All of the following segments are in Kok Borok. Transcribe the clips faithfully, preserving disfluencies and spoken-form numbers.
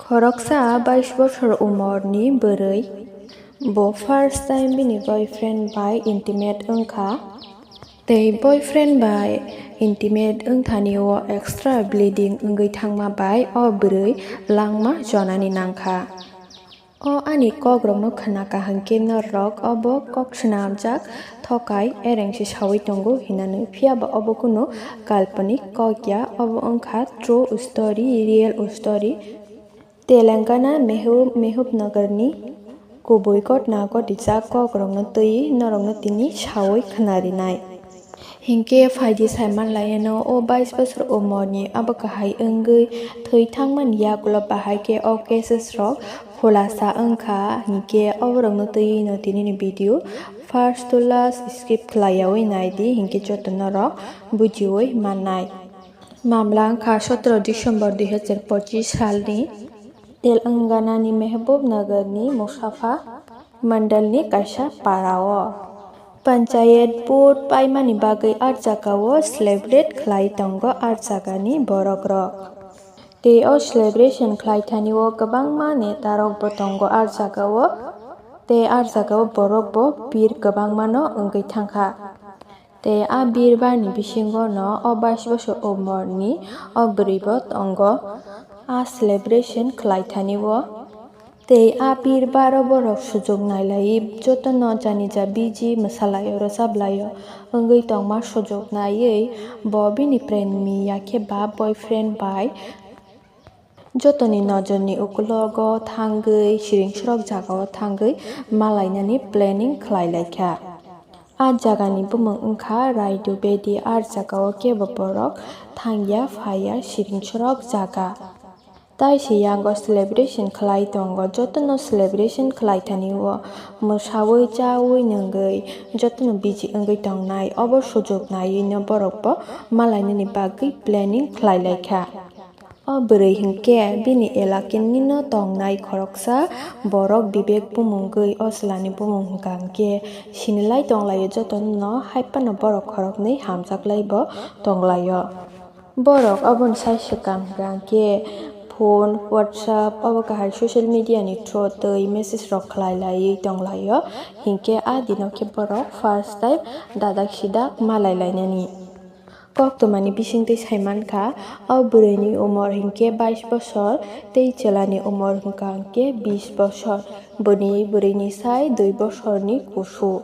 Khoroksa bais bosor umorni bwrwi, bo first time bini boyfriend bai intimate wngkha. Tei boyfriend bai intimate wngthani o extra bleeding wngwi thangma bai o bwrwi langma jonani nangkha. O ani kokrokno khna kaham khe norok obo kok swnamjak thokai ereng se sawi tongo hinani, phiya ba obo kunu kalpanik kok ya, obo wngkha true story, real story. Telangana Mehboob, Mehboob Nagarni kubui ghotna ghotijak kokrokno twi norokno tini sawi khnarinai. Hinkhe phaidi saimanlaiano o bais bosor umorni abo kahai wngwi thwi thangmani yagulo bahai khe o cases rok khulasa wngkha, hinkhe oborokno twi no tinini video first to last skip khlaiyawi naidi, hinkhe joto norok bujiwi mannai. Mamla wngkha sotro December dui hazar pochis salni Telangana ni Mehboob Nagar ni Musafa mandal ni kaisa para o. Panchayat vote paimani bagwi ah jaga o celebrate khlai tongo ah jaga ni borok rok. Tei o celebration khlai thani o kwbangma neta rok bo tongo ah jaga o. Tei ah jaga o borok bo bir kwbangma no wngwi thangkha. Tei a birbar ni bisingo no o bais bosor umor ni o bwrwi bo tongo, a celebration khlai thani o. Tei a birbar o borok sujuk nailai joto no jani ja busy mwsalai o rwchap lai o wngwi tongma sujuk naiwi bo bini prenmi ya khe ba boyfriend bai jotoni nojorni ukulogo thangwi, siring sorok jagao thangwi malainani planning khlai lai kha. A jagani bumung wngkha Raidu Bedi, a jagao kebo borok thangya phaiya, siring sorok jaga. Tai se yango celebration khlai tongo, jotono celebration khlai thani o mwsawi chawi nungwi jotono busy wngwi tongnai, obo sujuk naiwi no borok bo malainani bagwi planning khlai lai kha. O bwrwi hinkhe bini elakini no tongnai khoroksa borok Bibek bumungwi o chwlani bumung hwnkha hinkhe sinilai tonglaio jotono no, haiphano borok khoroknwi hamjaklai bo tonglaio. Borok oboni sai swkang hwnkha hinkhe phone, WhatsApp obo kahai social media ni through twi message rok khlai laiwi tonglaio, hinkhe a dino khe borok first time dadak sidak malai lainani. Koktwmani bisingtwi saimankha, o bwrwini umor hinkhe bais bosor tei chwlani umor hwnkha hinkhe bis bosor, boni bwrwini sai dui bosorni kusu.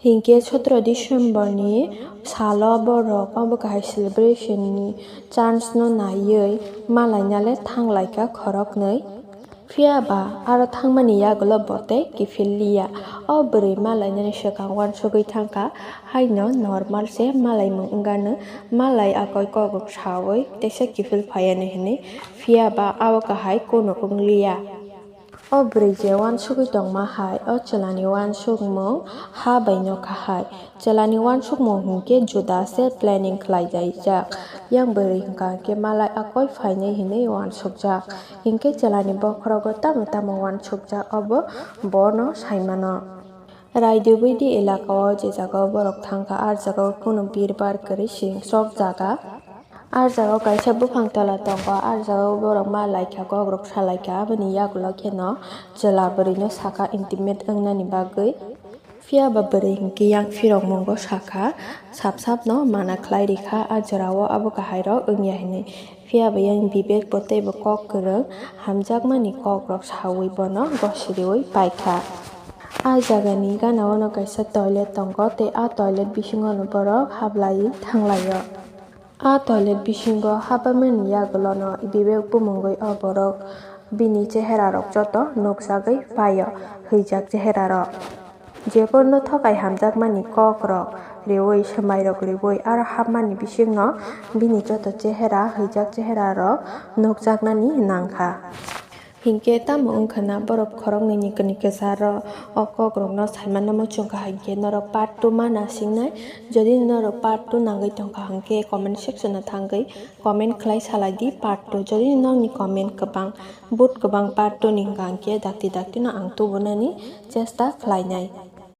Hinkhe sotro December ni salo borok obo kahai celebration ni chance no naiwi malainale thanglaikha khoroknwi. Phiya ba aro thangmani yagulo bo tei kiphil liya. O bwrwi malainani swkang uansugwi thangkha, haino normal se malaimung wngano, malai akoi kokrok sawi teisa kiphil phaiano hinwi, phiya ba abo kahai kunu wngliya. O bwrwi je uansugwi tongma hai, o chwlani uansukmung ha bai nokha hai. Chwlani uansukmung hinkhe juda se planning khlai jaijak. Yang bwrwi hwnkha hinkhe malai akoi phainai hinwi uansukjak. Hinkhe chwlani bokhorogo tamo tamo uansukjak obo bono saimano. Raidubidi elaka o je jaga o borok thangkha, ah jaga o kunu birbar kwrwi singsok jaga. Ah jaga o kaisa buphang tola tongo, ah jaga o borok ma laikha, kokrok sa laikha, aboni yagulo kheno chwla bwrwi no sakha intimate wngnani bagwi. Phiya ba bwrwi hinkhe yang phirok mungo sakha, sap sap no mana khlai rikha, ah jora o abo kahai rok wngya hinwi. Phiya ba yang Bibek bo teibo kok kwrwng, hamjakmani kok rok sawi bono gosiriwi paikha. Ah jagani gana o no kaisa toilet tongo, tei ah toilet bisingo no borok hablaiwi thanglaio. A toilet bisingo habamani yagulono Bibek bumungwi o borok bini cheherarok joto nukjagwi paio, hwijak cheherarok. Jephurno thokai hamjakmani kokrok riui, swmairok riui, aro hapmani bisingno bini joto chehera, hwijak cheherarok nukjaknani nangkha. Hinkhe tamo wngkha na borok khoroknwini kini kwcharo o kokrokno saimano muchungkha hinkhe norok part two ma nasingnai. Jodi norok part two nangwi tongkha hinkhe comment section o thangwi comment khlai salai di part two. Jodi nokni comment kwbang, vote kwbang part two ni hwnkha hinkhe dakti dakti no ang tubunani chesta khlainai.